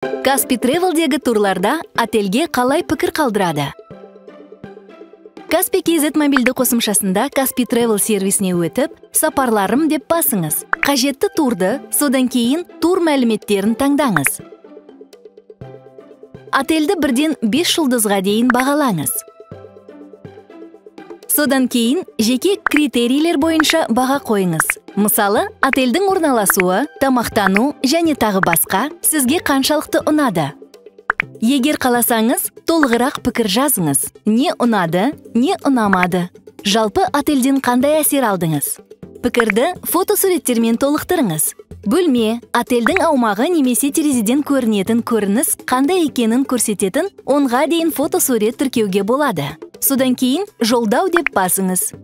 Каспи Travel'дегі турларда отельге қалай пікір қалдырады? Каспи KZ мобильді қосымшасында Каспи Travel сервисіне өтіп, «Сапарларым» деп басыңыз. Қажетті турды, содан кейін тур мәліметтерін таңдаңыз. Отельді бірден 5 жұлдызға дейін бағалаңыз. Содан кейін жеке критерийлер бойынша баға қойыңыз. Мысалы, отельдің орналасуы, тамақтану және тағы басқа сізге қаншалықты ұнады. Егер қаласаңыз, толығырақ пікір жазыңыз. Не ұнады, не ұнамады. Жалпы отельден қандай әсер алдыңыз? Пікірді фотосуреттермен толықтырыңыз. Бөлме, отельдің аумағы немесе терезеден көрінетін көрініс қандай екенін көрсететін 10-ға дейін фотосурет тіркеуге болады. Содан кейін «Жолдау» деп басыңыз.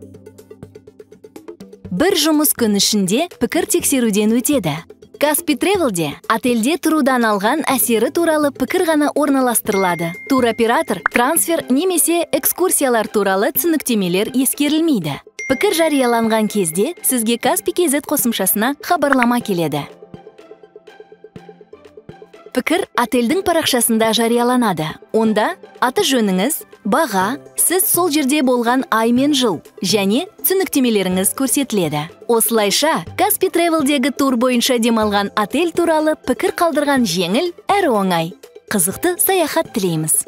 Бір жұмыс күн ішінде пікір тексеруден өтеді. Каспи Travel'де отельде тұрудан алған әсері туралы пікір ғана орналастырылады. Туроператор, трансфер немесе экскурсиялар туралы түсініктемелер ескерілмейді. Пікір жарияланған кезде сізге Каспи KZ қосымшасына хабарлама келеді. Пікір отельдің парақшасында жарияланады. Онда аты жөніңіз, баға, сіз сол жерде болған ай мен жыл және түсініктемелеріңіз көрсетіледі. Осылайша, Каспи Travel'дегі тур бойынша демалған отель туралы пікір қалдырған жеңіл әрі оңай. Қызықты саяхат тілейміз.